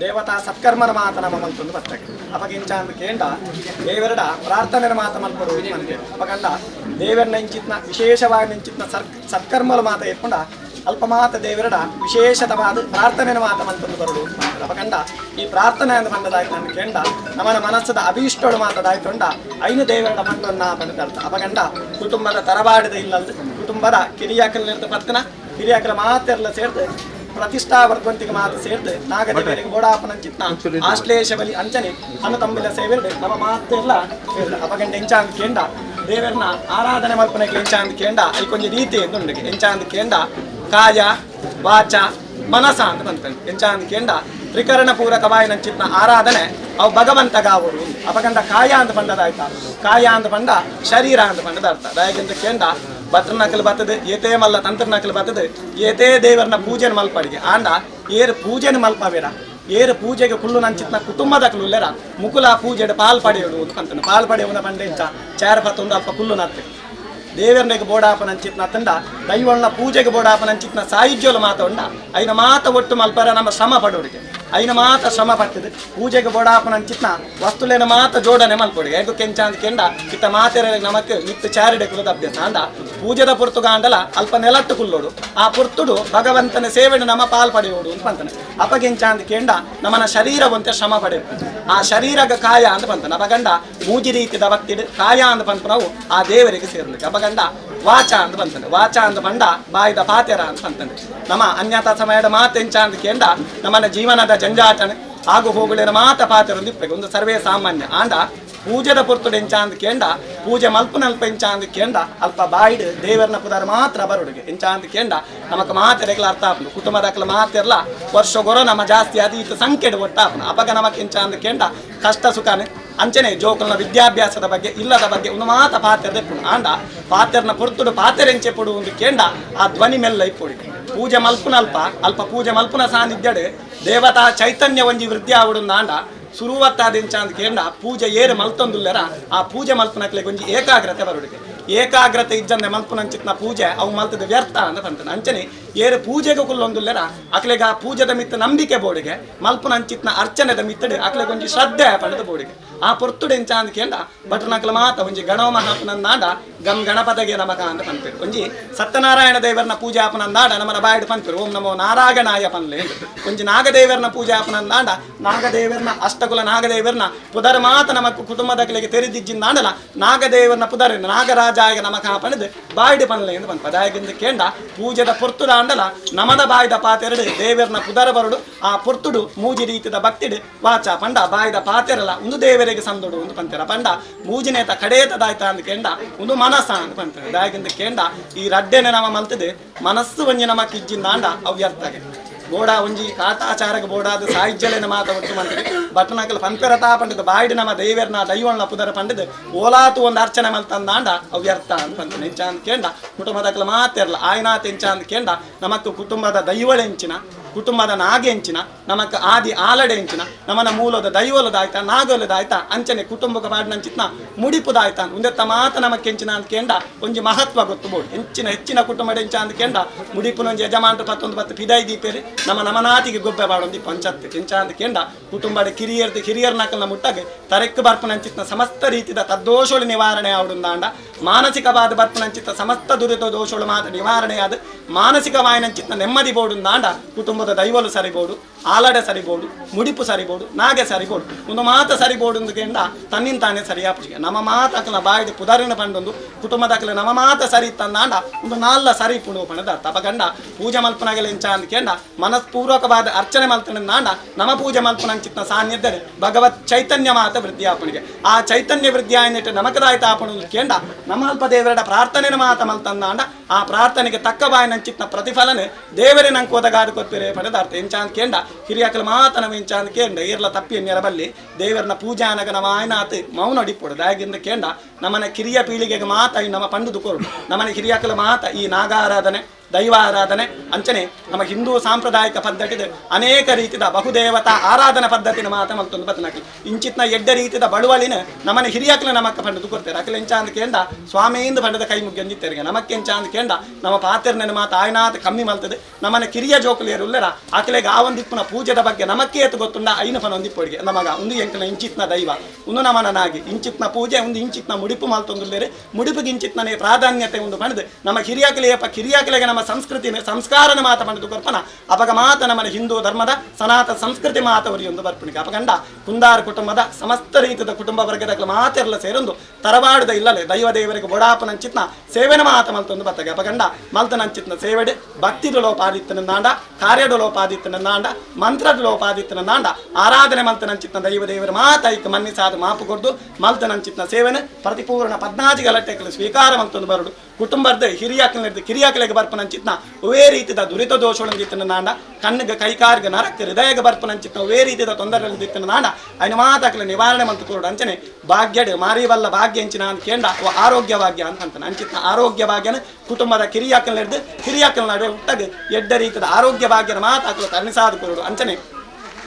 ದೇವತಾ ಸತ್ಕರ್ಮರ ಮಾತ ನಮ್ಮ ಮಲ್ತೊಂದು ಬರ್ತದೆ. ಅಪಗ ಇಂಚ ಅಂದ್ ಕೇಂಡ ದೇವರಡ ಪ್ರಾರ್ಥನೆ ಮಾತ ಮಲ್ಪಡು ಅಂತೆ. ಅಪಗಂಡ ದೇವರನ ಇಂಚಿತ್ನ ವಿಶೇಷವಾಗಿ ಇಂಚಿತ್ನ ಸತ್ಕರ್ಮಲ ಮಾತ ಇಟ್ಕೊಂಡ ಅಲ್ಪ ಮಾತ ದೇವರಡ ವಿಶೇಷತವಾದ ಪ್ರಾರ್ಥನೆ ಮಾತ ಮಲ್ತೊಂದು ಬರಡು. ಅಪಗಂಡ ಈ ಪ್ರಾರ್ಥನೆ ಅಂದ ಬಂದದಾಯ್ತು ನಾನು ಕೇಂಡ ನಮ್ಮನ ಮನಸ್ಸದ ಅಭೀಷ್ಟೋಳು ಮಾತದಾಯ್ತೊಂಡ ಐನು ದೇವರಡ ಬಂದೊನ್ನ ಬಂದ ಅರ್ಥ. ಅಪಗಂಡ ಕುಟುಂಬದ ತರವಾಡದ ಇಲ್ಲಲ್ದು ಕುಟುಂಬದ ಕಿರಿಯಾಕಲಿರ್ತ ಪತ್ತನ ಹಿರಿಯಾಕಲ ಮಾತೆಲ್ಲ ಸೇರ್ದು ಪ್ರತಿಷ್ಠಾ ವರ್ಧಂತಿಗೆ ಮಾತು ಸೇರ್ದು ನಾಗದೇವರಿಗೆ ಬೋಡಾಪನ ಚಿತ್ನ ಆಶ್ಲೇಷ ಬಲಿ ಅಂಚನೆ ಅನ್ನ ತಂಬಿಲ ಸೇವೆರ್ದು ನಮ್ಮ ಮಾತೆಲ್ಲ ಸೇರ್ದು. ಅಪಗಂಡ ಎಂಚ ಅಂದ್ ಕೇಂಡ ದೇವರನ್ನ ಆರಾಧನೆ ಮಲ್ಪನಕ್ಕೆ ಎಂಚ ಅಂದ್ ಕೇಂಡ ಐಕೊಂಜಿ ರೀತಿ ಎಂದುಂಡು. ಎಂಚ ಅಂದ್ ಕೇಂಡ ಕಾಯ ವಾಚ ಮನಸ ಅಂತ ಬಂತಾನೆ. ಎಂಚ ಅಂದ್ ಕೇಂಡ ತ್ರಿಕರಣ ಪೂರಕವಾಯಿನ ಚಿತ್ನ ಆರಾಧನೆ ಅವು ಭಗವಂತಗಾವರು. ಅಪಗಂಡ ಕಾಯ ಅಂತ ಬಂದದಾಯ್ತಾ, ಕಾಯ ಅಂತ ಬಂದ ಶರೀರ ಅಂತ ಬಂದದ ಅರ್ಥ. ದಾಯಕಂತ ಕೇಂಡ ಭಟ್ರನಕಲು ಬರ್ತದೆ, ಏತೇ ಮಲ್ಲ ತಂತ್ರನಕಲು ಬರ್ತದೆ, ಏತೇ ದೇವರನ್ನ ಪೂಜೆನ ಮಲ್ಪಡಿಗೆ ಆಂಡ ಏರು ಪೂಜೆನ ಮಲ್ಪವೇರ ಏರು ಪೂಜೆಗೆ ಕುಲ್ಲು ನಂಚಿತ್ನ ಕುಟುಂಬದ ಕುಲ್ಲುಲ್ಲೆರ ಮುಕುಲ ಪೂಜೆಡ್ ಪಾಲ್ ಪಡೆಯೋಡು ಅಂತಾನೆ. ಪಾಲ್ ಪಡೆಯುವನ ಪಂಡೆ ಇಂಚ ಚಾರ ಪತ್ತೊಂದು ಅಲ್ಪ ಕುಲ್ಲು ನತ್ತೆ ದೇವರನಿಗೆ ಬೋಡಾಪ ನಂಚಿತ್ನ ತಂಡ ದೈವಣ್ಣ ಪೂಜೆಗೆ ಬೋಡಾಪ ನಂಚಿತ್ನ ಸಾಯುಜ್ಯೋಲ ಮಾತ ಉಂಡ ಐನ ಮಾತ ಒಟ್ಟು ಮಲ್ಪರ ನಮ್ಮ ಶ್ರಮ ಪಡೋಡಿಗೆ ಐನ ಮಾತ ಶ್ರಮ ಪಟ್ಟಿದೆ ಪೂಜೆಗೆ ಬೋಡಾಪ ನಂಚಿತ್ನ ವಸ್ತುಲೇನ ಮಾತ ಜೋಡಣೆ ಮಲ್ಪೊಡಿಗೆ ಏಕು ಕೆಂಚ ಅಂತ ಕೆಂಡ ಇತ್ತ ಮಾತೆರ ನಮಕ್ ಮಿತ್ತು ಚಾರಿಡೆ ಕುಲದ ಅಭ್ಯಾಸ ಅಂಡ ಪೂಜೆದ ಪೊರ್ತುಗಾಂಡಲ ಅಲ್ಪ ನೆಲಟ್ಟು ಕುಲ್ಲೋಡು ಆ ಪೊರ್ತುಡು ಭಗವಂತನ ಸೇವೆಡು ನಮ್ಮ ಪಾಲ್ ಪಡೆಯೋಡು ಅಂತ ಅಂತಾನೆ. ಅಪಗೆಂಚ ಅಂತ ಕೆಂಡ ನಮ್ಮನ ಶರೀರ ಒಂತೆ ಶ್ರಮ ಪಡೆಯು ಆ ಶರೀರಗ ಕಾಯ ಅಂತ ಬಂತಾನೆ. ಅಪಗಂಡ ಮೂಜಿ ರೀತಿದ ಭಕ್ತಿಡು ಕಾಯ ಅಂತ ಬಂತ ನಾವು ಆ ದೇವರಿಗೆ ಸೇರ್ಲಿಕ್ಕೆ. ಅಪಗಂಡ ವಾಚ ಅಂತ ಬಂತಾನೆ. ವಾಚ ಅಂತ ಬಂಡ ಬಾಯಿದ ಪಾತೆರ ಅಂತ ಬಂತಾನೆ. ನಮ್ಮ ಅನ್ಯತಾ ಸಮಯದ ಮಾತೆಂಚ ಅಂತ ಕೇಂಡ ನಮ್ಮನ ಜೀವನದ ಜಂಜಾಟನೆ ಆಗು ಹೋಗುಳಿನ ಮಾತ ಪಾತೆರೊಂದು ಇಪ್ಪಗೆ ಒಂದು ಸರ್ವೇ ಸಾಮಾನ್ಯ ಆಂಡ ಪೂಜೆದ ಪೊರ್ತುಡು ಎಂಚ ಅಂದ್ ಕೇಂಡ ಪೂಜೆ ಮಲ್ಪುನಲ್ಪ ಎಂಚ ಅಂದ್ ಕೇಂಡ ಅಲ್ಪ ಬಾಯಿಡು ದೇವರನ ಪುದಾರ ಮಾತ್ರ ಬರುಡುಗೆ ಎಂಚ ಅಂದ್ ಕೇಂಡ ನಮಕ್ ಮಾತೆರೆಗ್ಲ ಅರ್ಥ ಆಪುಂಡು. ಕುಟುಂಬದಕ್ಲ ಮಾತೆರ್ಲ ವರ್ಷಗೊರ ನಮ್ಮ ಜಾಸ್ತಿ ಅದು ಇತ್ತು ಸಂಖ್ಯೆಡು ಒಟ್ಟಾಪುಂಡು. ಅಪಗ ನಮಕ್ ಎಂಚ ಅಂದ್ ಕೇಂಡ ಕಷ್ಟ ಸುಖಾನೆ ಅಂಚನೆ ಜೋಕುಲ್ನ ವಿದ್ಯಾಭ್ಯಾಸದ ಬಗ್ಗೆ ಇಲ್ಲದ ಬಗ್ಗೆ ಒಂದು ಮಾತ ಪಾತೆರ್ ದೆಪ್ಪುಂಡು. ಆಂಡ ಪಾತೆರ್ನ ಪೊರ್ತುಡು ಪಾತೆರೆಂಚೆ ಪೊಡು ಒಂದು ಕೇಂಡ ಆ ಧ್ವನಿ ಮೆಲ್ಲ ಇಪ್ಪುಡಿ ಪೂಜೆ ಮಲ್ಪುನಲ್ಪ ಅಲ್ಪ ಪೂಜೆ ಮಲ್ಪುನ ಸಾನ್ನಿಧ್ಯಡು ದೇವತಾ ಚೈತನ್ಯ ಒಂಜಿ ವೃದ್ಧಿ ಆವಡು ಆಂಡ ಸುರುವತ್ತಾದಿಂಚ ಅಂತ ಕೇಂಡ ಪೂಜೆ ಏರು ಮಲ್ತೊಂದುಲ್ಲೆರ ಆ ಪೂಜೆ ಮಲ್ಪನಕ್ಲೆ ಒಂಜಿ ಏಕಾಗ್ರತೆ ಬರುಡಿಗೆ ಏಕಾಗ್ರತೆ ಇಜ್ಜಂದೆ ಮಲ್ಪುನಂಚಿತ್ನ ಪೂಜೆ ಅವು ಮಲ್ತದ ವ್ಯರ್ಥ ಅಂತ ಅಂತಾನೆ. ಅಂಚನೆ ಏರು ಪೂಜೆಗೆ ಕುಲ್ಲೊಂದುಲ್ಲೆರ ಅಕ್ಲೆಗ ಆ ಪೂಜೆದ ಮಿತ್ತ ನಂಬಿಕೆ ಬೋಡಿಗೆ ಮಲ್ಪುನಂಚಿತ್ನ ಅರ್ಚನೆದ ಮಿತ್ತಡು ಅಕ್ಲೆಗೆ ಒಂಜಿ ಶ್ರದ್ಧೆ ಪಡೆದ ಬೋಡಿಗೆ ಆ ಪೊರ್ತುಡು ಎಂಚ ಅಂತ ಕೇಂಡ ಭಟ್ರನಕ್ಲ ಮಾತ ಒಂಜಿ ಗಣವ ಮಹಾಪನಂದಾಂಡ ಗಂ ಗಣಪತಿಗೆ ನಮಕ ಅಂತ ಪನ್ಪೇರು. ಒಂಜಿ ಸತ್ಯನಾರಾಯಣ ದೇವರನ ಪೂಜೆ ಆಪನಂದಾಂಡ ನಮನ ಬಾಯಿಡು ಪನ್ಪೇರು ಓಂ ನಮೋ ನಾರಾಯಣಾಯ ಪನ್ಲೆ. ಒಂಜಿ ನಾಗದೇವರನ ಪೂಜೆ ಆಪನಂದಾಂಡ ನಾಗದೇವರನ ಅಷ್ಟಕುಲ ನಾಗದೇವರನ ಪುದರ ಮಾತ ನಮಕ್ ಕುಟುಂಬದಕ್ಲೆಗೆ ತೆರೆದಿಜ್ಜಿಂದಾಂಡಲ ನಾಗದೇವರನ ಪುದರ ನಾಗರಾಜಾಯ ನಮಕ ಪಣದು ಬಾಯಿಡು ಪನ್ಲೆ ಎಂದು ಪನ್ಪ. ದಾಯಗಿಂದ ಕೇಂಡ ಪೂಜೆದ ಪೊರ್ತುಡಾಂಡಲ ನಮನ ಬಾಯ್ದ ಪಾತೆರಡು ದೇವರನ ಪುದರ ಬರುಡು ಆ ಪೊರ್ತುಡು ಮೂಜಿ ರೀತಿದ ಭಕ್ತಿಡು ವಾಚ ಪಂಡ ಬಾಯ್ದ ಪಾತೆರಲ ಒಂದು ದೇವರಿಗೆ ಸಂದೊಡು ಒಂದು ಪಂತೆರ ಪಂಡ ಮೂಜಿನೇತ ಕಡೇತದಾಯ್ತ ಅಂದ್ ಕೇಂಡ ಒಂದು ಮನಸ ಅಂತ ಪಂತಾರೆ. ದಾಯಗಿಂದ ಕೇಂಡ ಈ ರಡ್ಡೆನೆ ನಮ ಮಲ್ತದೆ ಮನಸ್ಸು ಒಂಜಿ ನಮ ಕಿಜ್ಜಿಂದಾಂಡ ಅವ್ಯರ್ಥಗೆ ಬೋಡ ಒಂಜಿ ಕಾಟಾಚಾರಕ್ಕೆ ಬೋಡಾದ ಸಾಹಿತ್ಯಲೇನ ಮಾತ ಒಟ್ಟು ಮಂತ್ರಿ ಬಟ್ಟನಕಲ್ ಪನ್ಪೆರತಾ ಪಂಡಿತ ಬಾಯಿಡು ನಮ್ಮ ದೈವರ್ನ ದೈವಣ್ಣ ಪುದರ ಪಂಡಿತ ಓಲಾತು ಒಂದು ಅರ್ಚನೆ ಮಲ್ತಂದಾಂಡ ಅವ್ಯರ್ಥ ಅಂತ ಪಂತ ಎಂಚ ಅಂದ್ ಕೇಂಡ ಕುಟುಂಬದಕಲ ಮಾತಿರಲ್ಲ ಆಯ್ನಾತ್ ಎಂಚ ಅಂದ್ ಕೇಂಡ ನಮಕ್ ಕುಟುಂಬದ ದೈವಳೆಂಚಿನ ಕುಟುಂಬದ ನಾಗೆಂಚಿನ ನಮಕ್ ಆದಿ ಆಲಡೆ ಎಂಚಿನ ನಮನ ಮೂಲದ ದೈವಲದಾಯ್ತ ನಾಗೋಲದಾಯ್ತ ಅಂಚನೆ ಕುಟುಂಬಕ್ಕೆ ಪಾಡಿನಂಚಿತ್ನ ಮುಡಿಪುದಾಯ್ತ ಉಂದೆತ್ತ ಮಾತ ನಮಕ್ ಎಂಚಿನ ಅಂತ ಕೇಂಡ ಒಂಜಿ ಮಹತ್ವ ಗೊತ್ತು ಬೋಡು ಹೆಚ್ಚಿನ ಹೆಚ್ಚಿನ ಕುಟುಂಬದ ಎಂಚ ಅಂತ ಕೇಂಡ ಮುಡಿಪುನೊಂಜಿ ಯಜಮಾನ್ರು ಪತ್ತೊಂದು ಪತ್ತು ಪಿದೈ ದೀಪೇರಿ ನಮ್ಮ ನಮನಾತಿಗೆ ಗೊಬ್ಬೆ ಬಾಡೊಂದು ಪಂಚತ್ತು ಎಂಚ ಅಂತ ಕೇಂಡ ಕುಟುಂಬದ ಕಿರಿಯರ್ದು ಹಿರಿಯರ್ ನಕಲ್ನ ಮುಟ್ಟಾಗ ತರೆಕ್ ಬರ್ಪುನಂಚಿತ್ನ ಸಮಸ್ತ ರೀತಿದ ತದ್ದೋಷಗಳು ನಿವಾರಣೆ ಆವಡುಂದಾಂಡ ಮಾನಸಿಕವಾದ ಬರ್ಪುನಂಚಿತ್ತ ಸಮಸ್ತ ದುರಿತ ದೋಷಗಳು ಮಾತ್ರ ನಿವಾರಣೆಯಾದ ಮಾನಸಿಕವಾಯಿನಂಚಿತ್ನ ನೆಮ್ಮದಿ ಬೋಡುಂದಾಂಡ ಕುಟುಂಬದ ದೈವಲು ಸರಿಬೋಡು ಆಲಡೆ ಸರಿಬೋಡು ಮುಡಿಪು ಸರಿಬೋಡು ನಾಗೆ ಸರಿಬೋಡು ಒಂದು ಮಾತ ಸರಿಬೋಡು ಅಂದ್ಕೆಂಡ ತನ್ನಿಂದ ತಾನೇ ಸರಿಯಾಪುಜಿಗೆ ನಮ್ಮ ಮಾತಾಕಲ ಬಾಯಿಡು ಪುದರಿನ ಪಂಡೊಂದು ಕುಟುಂಬದಾಕಲ ನಮ್ಮ ಮಾತ ಸರಿ ತಂದಾಂಡ ಒಂದು ನಾಲ್ಲ ಸರಿ ಪುಣು ಪಣದ ತಪಗಂಡ ಪೂಜೆ ಮಲ್ಪನಾಗಲ ಎಂಚ ಅಂದ್ಕೆಂಡ ಮನಸ್ಪೂರ್ವಕವಾದ ಅರ್ಚನೆ ಮಲ್ತನಂದಾಂಡ ನಮ ಪೂಜೆ ಮಲ್ಪನಂಚಿತ್ನ ಸಾನ್ನಿಧ್ಯರೆ ಭಗವತ್ ಚೈತನ್ಯ ಮಾತ ವೃದ್ಧಿ ಆಪಣಿಗೆ ಆ ಚೈತನ್ಯ ವೃದ್ಧಿ ಆಯ್ನಿಟ್ಟು ನಮಕದಾಯ್ತ ಆಪಣು ಕೇಂಡ ನಮ್ಮ ಅಲ್ಪ ದೇವರ ಪ್ರಾರ್ಥನೆ ಮಾತ ಮಲ್ತಂದಾಂಡ ಆ ಪ್ರಾರ್ಥನೆಗೆ ತಕ್ಕ ಬಾಯಿನಂಚಿತ್ನ ಪ್ರತಿಫಲನೆ ದೇವರೇ ನಂಗೆ ಓದಗಾದ ಕೊತ್ತಿರೆ ಪಡೆದಾರ್ಥ ಎಂಚ ಅಂತ ಕೇಂಡ ಹಿರಿಯಕಲ ಮಾತನವ ಎಂಚ ಅಂತ ಕೇಂಡ ಏರ್ಲ ತಪ್ಪಿ ನೆರಬಲ್ಲಿ ದೇವರನ ಪೂಜಾನಗ ನಮ್ಮ ಆಯ್ನಾತ್ ಮೌನ ಅಡಿಪೊಡು ದಾಗಿಂದ ಕೇಂಡ ನಮ್ಮನ ಕಿರಿಯ ಪೀಳಿಗೆಗೆ ಮಾತ ಈ ನಮ್ಮ ಪಂಡುದು ಕೊರು ನಮ್ಮನ ಹಿರಿಯಕಲ ಮಾತ ಈ ನಾಗಾರಾಧನೆ ದೈವ ಆರಾಧನೆ ಅಂಚನೆ ನಮ್ಮ ಹಿಂದೂ ಸಾಂಪ್ರದಾಯಿಕ ಪದ್ಧತಿ ಅನೇಕ ರೀತಿಯ ಬಹುದೇವತಾ ಆರಾಧನಾ ಪದ್ಧತಿನ ಮಾತ ಮಲ್ತೊಂದು ಬತ್ತನಕಿ ಇಂಚಿತ್ನ ಎಡ್ಡ ರೀತಿಯ ಬಳುವಳಿನ ನಮ್ಮನೆ ಹಿರಿಯಾಕ್ಲ ನಮಕ್ಕ ಪಂಡದು ಕೊಡ್ತಾರೆ ಅಕಲ ಎಂಚ ಅಂದ್ ಕೇಂಡ ಸ್ವಾಮಿಯಿಂದ ಪಂಡದ ಕೈ ಮುಗ್ಗಂದಿತ್ತೆರಿಗೆ ನಮಕ್ಕೆ ಎಂಚ ಅಂದ್ ಕೇಂಡ ನಮ್ಮ ಪಾತೆರ್ನ ಮಾತ ಆಯ್ನಾತ್ ಕಮ್ಮಿ ಮಲ್ತದೆ ನಮ್ಮನೆ ಕಿರಿಯ ಜೋಕುಲಿಯರು ಉಲ್ಲೆರ ಅಕಲೆಗೆ ಆ ಒಂದಿಪ್ಪುನ ಪೂಜೆದ ಬಗ್ಗೆ ನಮಕ್ಕೆ ಏತು ಗೊತ್ತುಂಡ ಐನ ಪನ ಒಂದಿಪ್ಪೊಡಿಗೆ ನಮಗ ಒಂದು ಎಂಕಲ ಇಂಚಿತ್ನ ದೈವ ಒಂದು ನಮನನಾಗಿ ಇಂಚಿತ್ನ ಪೂಜೆ ಒಂದು ಇಂಚಿತ್ನ ಮುಡಿಪು ಮಲ್ತೊಂದುಲ್ಲೇರೆ ಮುಡಿಪಿಗೆ ಇಂಚಿತ್ನೇ ಪ್ರಾಧಾನ್ಯತೆ ಒಂದು ಪಂಡದು ನಮ್ಮ ಹಿರಿಯಾಕಲೆಯಪ್ಪ ಕಿರಿಯಾಕಲೆಗೆ ನಮ್ಮ ಸಂಸ್ಕೃತಿ ಸಂಸ್ಕಾರನ ಮಾತ ಪಂಡದು ಕೊರ್ಪನ ಅಪಗ ಮಾತ ನಮ್ಮನ ಹಿಂದೂ ಧರ್ಮದ ಸನಾತನ ಸಂಸ್ಕೃತಿ ಮಾತ ಅವರಿಯೊಂದು ಬರ್ಪಣಿಗೆ ಅಪಗಂಡ ಕುಂದಾರ ಕುಟುಂಬದ ಸಮಸ್ತ ರೀತಿಯ ಕುಟುಂಬ ವರ್ಗದ ಮಾತೆಲ್ಲ ಸೇರೊಂದು ತರವಾಡದ ಇಲ್ಲಲೆ ದೈವ ದೇವರಿಗೆ ಬೊಡಾಪನಂಚಿತ್ನ ಸೇವೆನ ಮಾತ ಮಲ್ತೊಂದು ಬತ್ತಗೆ ಅಪಗಂಡ ಮಲ್ತನಂಚಿತ್ನ ಸೇವೆಡೆ ಭಕ್ತಿದ ಲೋಪಾದಿತ್ತನ ನಾಂಡ ಕಾರ್ಯದ ಲೋಪಾದಿತ್ತನ ನಾಂಡ ಮಂತ್ರದ ಲೋಪಾದಿತ್ತನ ನಾಂಡ ಆರಾಧನೆ ಮಲ್ತನಂಚಿತ್ನ ದೈವ ದೇವರ ಮಾತ ಐಕ ಮನ್ನಿಸಾದ ಮಾಪು ಕೊಡ್ದು ಮಲ್ತನಂಚಿತ್ನ ಸೇವೆನ ಪ್ರತಿಪೂರ್ಣ ಪದ್ನಾಜಿ ಗಲಟೆಗಳು ಸ್ವೀಕಾರ ಮಲ್ತೊಂದು ಬರಡು ಕುಟುಂಬದ ಹಿರಿಯಾಕಲಿರ್ದು ಕಿರಿಯಾಕಲಿಗೆ ಬರ್ಪನಂಚಿತ್ನ ಒವೇ ರೀತಿಯ ದುರಿತ ದೋಷಗಳಂದಿತ್ತನ ನಾಂಡ ಕಣ್ಣಿಗೆ ಕೈಕಾರ್ಗೆ ನರಕ್ಕೆ ಹೃದಯಗೆ ಬರ್ಪನಂಚಿತ್ನ ಒವೇ ರೀತಿಯ ತೊಂದರೆಗಳಿದ್ದಿತ್ತನ ನಾಂಡ ಅಯ್ನ ಮಾತಾಕಲ ನಿವಾರಣೆ ಮಂತು ಕೊರಡು ಅಂಚನೆ ಭಾಗ್ಯಡ್ ಮಾರಿವಲ್ಲ ಭಾಗ್ಯ ಎಂಚಿನ ಅಂತ ಕೇಂಡ ಆರೋಗ್ಯ ಭಾಗ್ಯ ಅಂತ ಅಂತಾನೆ ಅಂಚಿತ್ನ ಆರೋಗ್ಯ ಭಾಗ್ಯನ ಕುಟುಂಬದ ಕಿರಿಯಾಕಲಿರ್ದು ಹಿರಿಯಾಕಲ ನಡುವೆ ಹುಟ್ಟಾಗ ಎಡ್ಡ ರೀತಿಯ ಆರೋಗ್ಯ ಭಾಗ್ಯನ ಮಾತಾಕಲು ಕರ್ಣಿಸಾದ ಕೊರಡು ಅಂಚನೆ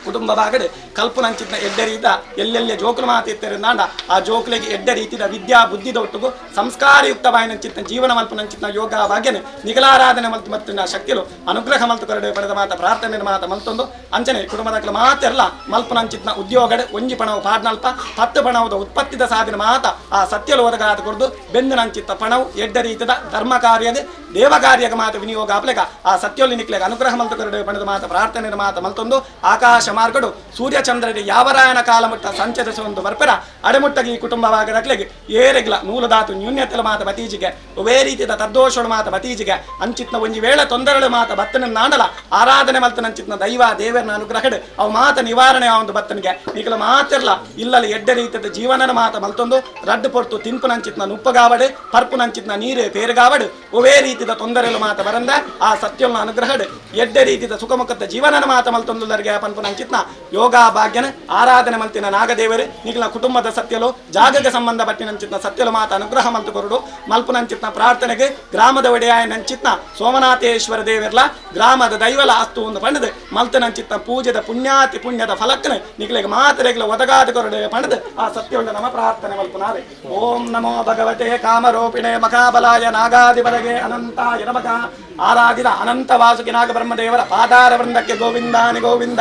ಕುಟುಂಬ ಭಾಗಡೆ ಕಲ್ಪನಂಚಿತ್ನ ಎಡ್ಡ ರೀತ ಎಲ್ಲೆಲ್ಲಿ ಜೋಕುಲು ಮಾತಿತ್ತಾರೆ ನಾಂಡ ಆ ಜೋಕುಲಿಗೆ ಎಡ್ಡ ರೀತಿಯ ವಿದ್ಯಾ ಬುದ್ಧಿದ ಒಟ್ಟುಗು ಸಂಸ್ಕಾರಯುಕ್ತವಾಯಿನಂಚಿತ್ನ ಜೀವನ ಮಲ್ಪನಂಚಿತ್ನ ಯೋಗ ಭಾಗ್ಯನೆ ನಿಗಲಾರಾಧನೆ ಮಲ್ತು ಮತ್ತು ಶಕ್ತಿಲು ಅನುಗ್ರಹ ಮಲ್ತು ಕರಡೆ ಪಡೆದ ಮಾತ ಪ್ರಾರ್ಥನೆ ಮಾತ ಮಲ್ತೊಂದು ಅಂಚನೆ ಕುಟುಂಬದ ಮಾತೆಲ್ಲ ಮಲ್ಪನಂಚಿತ್ನ ಉದ್ಯೋಗಡೆ ಒಂಜಿ ಪಣವು ಪಾಡ್ನಲ್ಪ ಪತ್ತು ಪಣವುದ ಉತ್ಪತ್ತಿದ ಸಾಧನೆ ಮಾತ ಆ ಸತ್ಯಲು ಒದಗಾದ ಕೊಡ್ದು ಬೆಂದನಂಚಿತ್ತ ಪಣವು ಎಡ್ಡ ರೀತಿಯ ಧರ್ಮ ಕಾರ್ಯದ ದೇವ ಕಾರ್ಯಗ ಮಾತ ವಿನಿಯೋಗ ಆಪ್ಲೆಗ ಆ ಸತ್ಯೊಲ್ಲಿ ನಿಕ್ಲೆಗ ಅನುಗ್ರಹ ಮಲ್ತು ಕರಡೆ ಪಡೆದ ಮಾತ ಪ್ರಾರ್ಥನೆ ಮಾತ ಮಲ್ತೊಂದು ಆಕಾಶ ಮಾರ್ಗಡು ಸೂರ್ಯಚಂದ್ರರಿಗೆ ಯಾವರಾಯನ ಕಾಲ ಮುಟ್ಟ ಸಂಚರಿಸುವಂದು ಬರ್ಪೆರ ಅಡೆಮುಟ್ಟಗಿ ಈ ಕುಟುಂಬವಾಗದಕ್ಲೆಗೆ ಏರೆಗ್ಲ ಮೂಲಧಾತು ನ್ಯೂನ್ಯತೆಲ ಮಾತ ಬತೀಜಿಗೆ ಒವೇ ರೀತಿಯ ತದ್ದೋಷಳು ಮಾತ ಬತೀಜಿಗೆ ಅಂಚಿತ್ನ ಒಂಜಿ ವೇಳೆ ತೊಂದರೆಳು ಮಾತ ಬತ್ತನ ನಾಡಲ ಆರಾಧನೆ ಮಲ್ತನ ಅಂಚಿತ್ನ ದೈವ ದೇವರನ ಅನುಗ್ರಹಡ್ ಅವು ಮಾತ ನಿವಾರಣೆ ಒಂದು ಬತ್ತನಿಗೆ ಈಗಲ ಮಾತಿರ್ಲ ಇಲ್ಲಲ್ಲಿ ಎಡ್ಡ ರೀತಿಯ ಜೀವನನ ಮಾತ ಮಲ್ತೊಂದು ರಡ್ಡು ಪೊರ್ತು ತಿನ್ಪುನಂಚಿತ್ನ ನುಪ್ಪಗಾವಡು ಪರ್ಪುನಂಚಿತ್ನ ನೀರು ಪೇರುಗಾವಡು ಒವೇ ರೀತಿಯ ತೊಂದರೆಲು ಮಾತ ಬರಂದ ಆ ಸತ್ಯಲ್ನ ಅನುಗ್ರಹಡ್ ಎಡ್ಡ ರೀತಿಯ ಸುಖಮುಖದ ಜೀವನನ ಮಾತ ಮಲ್ತೊಂದುಲ್ಲರಿಗೆ ಪನ್ಪುನಂಚಿತ್ನ ಯೋಗ ಭಾಗ್ಯನ ಆರಾಧನೆ ಮಲ್ತಿನ ನಾಗದೇವರು ನಿಖಿಲ ಕುಟುಂಬದ ಸತ್ಯಲು ಜಾಗಕ್ಕೆ ಸಂಬಂಧಪಟ್ಟಿನಂಚಿತ್ನ ಸತ್ಯಲು ಮಾತ ಅನುಗ್ರಹ ಮಲ್ತು ಕೊರಡು ಮಲ್ಪುನಂಚಿತ್ನ ಪ್ರಾರ್ಥನೆಗೆ ಗ್ರಾಮದ ಒಡೆಯಾಯನಂಚಿತ್ನ ಸೋಮನಾಥೇಶ್ವರ ದೇವರ್ಲ ಗ್ರಾಮದ ದೈವಲ ಅಸ್ತು ಒಂದು ಪಂಡದು ಮಲ್ತನಂಚಿತ್ನ ಪೂಜೆದ ಪುಣ್ಯಾತಿ ಪುಣ್ಯದ ಫಲಕ್ಕನ ನಿಖಿಲಿಗೆ ಮಾತರೆಗ್ಲ ಒದಗಾದ ಕೊರಡು ಪಂಡದು ಆ ಸತ್ಯವುಳ್ಳ ನಮ ಪ್ರಾರ್ಥನೆ ಮಲ್ಪುನಾವೆ. ಓಂ ನಮೋ ಭಗವತೆ ಕಾಮರೂಪಿಣೆ ಮಹಾಬಲಾಯ ನಾಗಾಧಿಪದಗೆ ಅನಂತಾಯ ನಮಃ. ಆರಾಧಿತ ಅನಂತ ವಾಸುಕಿ ನಾಗಬ್ರಹ್ಮದೇವರ ಪಾದಾರ ವೃಂದಕ್ಕೆ ಗೋವಿಂದಾನಿ ಗೋವಿಂದ.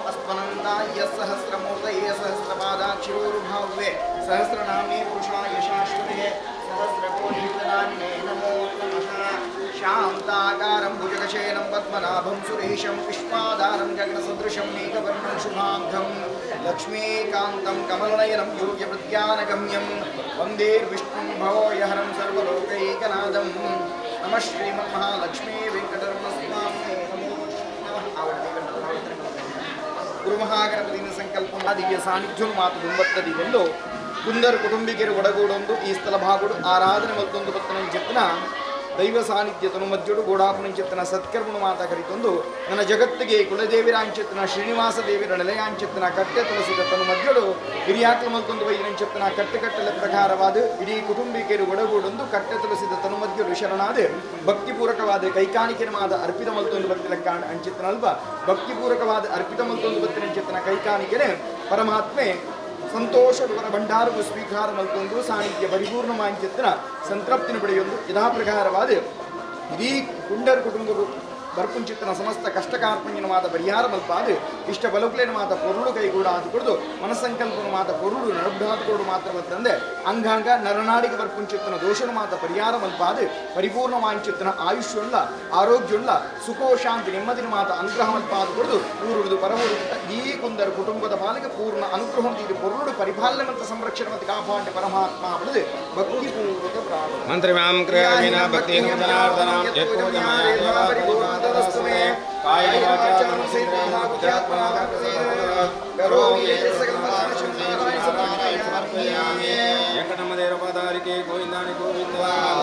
ಅಸ್ಮನಂತಾಯ ಸಹಸ್ರಮೂರ್ತಯೇ ಸಹಸ್ರಪಾದಾಕ್ಷಿರೋರುಭಾವ್ಯೆ ಸಹಸ್ರನಾಮೇ ಪುರುಷಾಯ ಶಾಶ್ವತೇ ಸಹಸ್ರಕೋಟಿಹಿತನಾಮಿನೇ ನಮೋ ನಮಃ. ಶಾಂತಾಕಾರಂ ಭುಜಗಶಯನಂ ಪದ್ಮನಾಭಂ ಸುರೇಶಂ ವಿಶ್ವಾಧಾರಂ ಗಗನಸದೃಶಂ ಮೇಘವರ್ಣಂ ಶುಭಾಂಗಂ ಲಕ್ಷ್ಮೀಕಾಂತಂ ಕಮಲನಯನಂ ಯೋಗ್ಯಪ್ರಜ್ಞಾನಗಮ್ಯಂ ವಂದೇ ವಿಷ್ಣುಂ ಭವೋಯಹರಂ ಸರ್ವಲೋಕೈಕನಾಥಂ. ನಮಃ ಶ್ರೀಮನ್ಮಹಾಲಕ್ಷ್ಮೀ ವೆಂಕಟರಮಣ ಸ್ವಾಮಿನೇ ನಮೋ ನಮಃ. ಗುರುಮಹಾಗಣಪತಿನ ಸಂಕಲ್ಪ ದಿವ್ಯ ಸಾನ್ನಿಧ್ಯ ಮಾತು ದುಂಬತ್ತದಿ ಎಂದು ಕುಂದರ್ ಕುಟುಂಬಿಕರು ಒಡಗೂಡೊಂದು ಈ ಸ್ಥಳ ಭಾಗುಡು ಆರಾಧನೆ ಮತ್ತೊಂದು ಪತ್ತನ ಚೆತ್ತನ ದೈವ ಸಾನ್ನಿಧ್ಯತನು ಮಧ್ಯುಡು ಗೋಡಾಪುನಂಚೆತ್ತನ ಸತ್ಕರ್ಮನು ಮಾತ ಕರಿತೊಂದು ನನ್ನ ಜಗತ್ತಿಗೆ ಕುಲದೇವಿರಾಂಚೆತ್ತನ ಶ್ರೀನಿವಾಸ ದೇವಿರ ನೆಲೆಯಾಂಚೆತ್ತನ ಕಟ್ಟೆ ತುಳಸಿದ ತನು ಮಧ್ಯುಡು ಹಿರಿಯಾಕ್ಲ ಮಲ್ತೊಂದು ವೈರಂಚೆತ್ತನ ಕಟ್ಟೆಕಟ್ಟಲೆ ಪ್ರಕಾರವಾದ ಇಡೀ ಕುಟುಂಬಿಕೆರು ಒಡಗೂಡೊಂದು ಕಟ್ಟೆ ತುಳಸಿದ ತನು ಮಧ್ಯುಡು ಶರಣಾದ ಭಕ್ತಿಪೂರ್ವಕವಾದ ಕೈಕಾಣಿಕೆನಮಾದ ಅರ್ಪಿತ ಮಲ್ತೊಂದು ಭಕ್ತಿ ಕಾಣ ಅಂಚಿತ್ತನಲ್ವ ಭಕ್ತಿಪೂರ್ವಕವಾದ ಅರ್ಪಿತ ಮಲ್ತೊಂದು ಭಕ್ತಿನಂಚಿತ್ತನ ಕೈಕಾಣಿಕೆನೆ ಪರಮಾತ್ಮೆ ಸಂತೋಷದ ಭಂಡಾರವು ಸ್ವೀಕಾರ ಮಲ್ತೊಂದು ಸಾನ್ನಿಧ್ಯ ಪರಿಪೂರ್ಣ ಮಾಂಚಿತ್ರ ಸಂತೃಪ್ತಿನ ಪಡೆಯೊಂದು ಯಥಾ ಪ್ರಕಾರವಾದ ಇಡೀ ಕುಂಡರ್ ಕುಟುಂಬ ಬರ್ಪುಂಚಿತ್ತನ ಸಮಸ್ತ ಕಷ್ಟಕಾರ್ಪಣ್ಯನವಾದ ಪರಿಹಾರ ಮಲ್ಪಾದ ಇಷ್ಟ ಬಲುಕ್ಲೇನ ಮಾತ ಪೊರುಳು ಕೈಗೂಡ ಆದುಕೊಡ್ದು ಮನಸ್ಸಂಕಲ್ಪನ ಮಾತ ಪೊರುಳು ನರಬ್ಡಾದುಕೊಡು ಮಾತ್ರ ಬತ್ತಂದೆ ಅಂಗಾಂಗ ನರನಾಡಿಗೆ ಬರ್ಪುಂಚಿತ್ತನ ದೋಷನ ಮಾತ ಪರಿಹಾರ ಮಲ್ಪಾದ ಪರಿಪೂರ್ಣ ವಾಂಚಿತ್ತನ ಆಯುಷ್ಯುಳ್ಳ ಆರೋಗ್ಯುಳ್ಳ ಸುಖೋ ಶಾಂತಿ ನೆಮ್ಮದಿನ ಮಾತ ಅನುಗ್ರಹ ಮಲ್ಪಾದ ಕೊಡುದು ಊರುಡುದು ಪರಮೂರು ಈ ಕುಂದರ ಕುಟುಂಬದ ಪಾಲಿಗೆ ಪೂರ್ಣ ಅನುಗ್ರಹ ಇದು ಪೊರುಳು ಪರಿಪಾಲನೆ ಮತ್ತು ಸಂರಕ್ಷಣೆ ಮತ್ತು ಕಾಪಾಡ ಪರಮಾತ್ಮ ಪಡೆದು ಭಕ್ತಿಪೂರ್ವಕ ಪ್ರಾರ್ಥನೆ. ಮಂತ್ರಿಮಾಂ ಕ್ರಿಯಾವಿನ ಭಕ್ತಿಂ ಜನಾರ್ದನಂ ವೆಂಕಟಮದೇವಪಾದಾರಿಕೆ ಗೋವಿಂದಾನಿ ಗೋವಿಂದ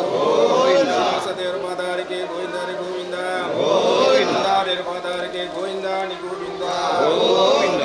ಗೋವಿಂದ ಗೋವಿಂದಾನಿ ಗೋವಿಂದ ಗೋವಿಂದಾರಿಪಾದಾರಿಕೆ ಗೋವಿಂದಾನಿ ಗೋವಿಂದ ಗೋವಿಂದ.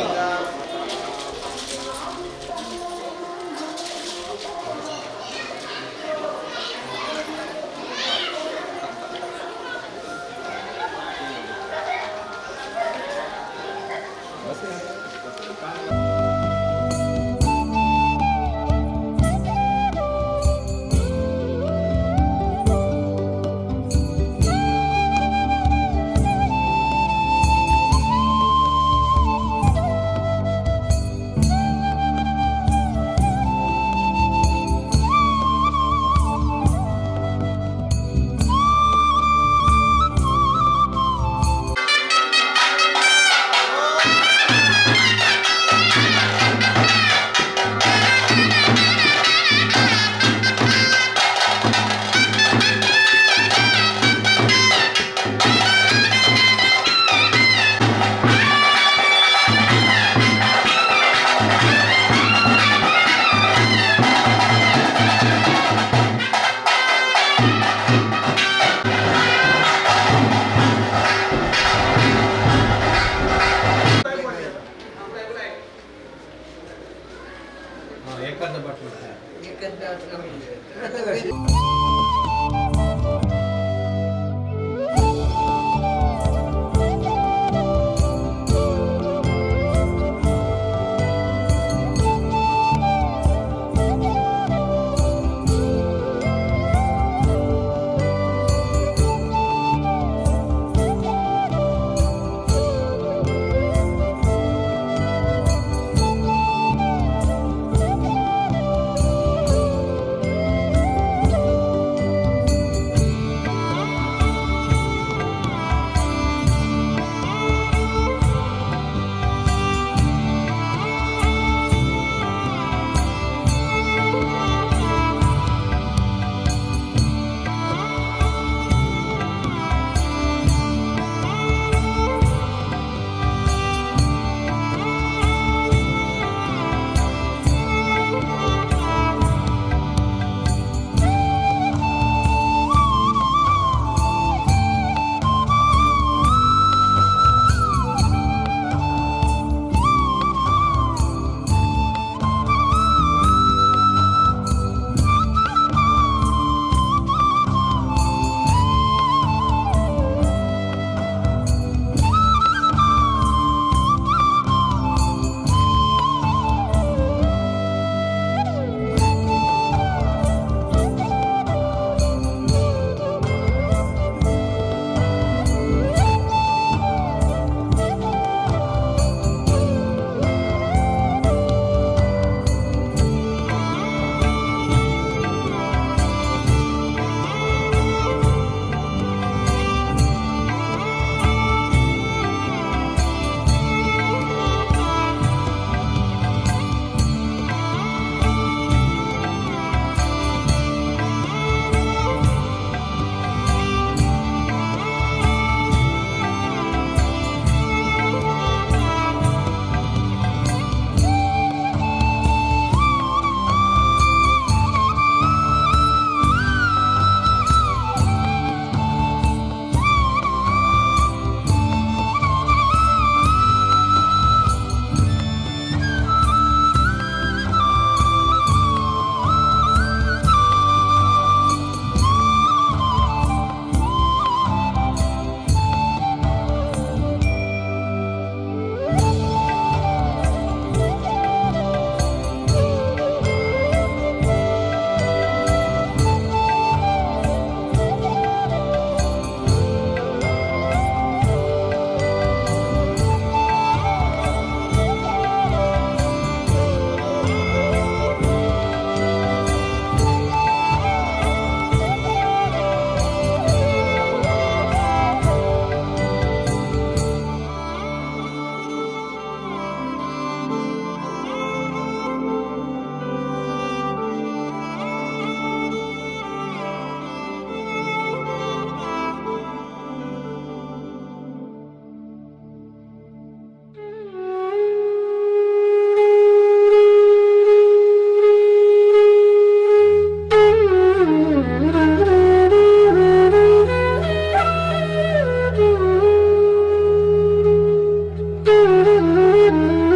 Thank you.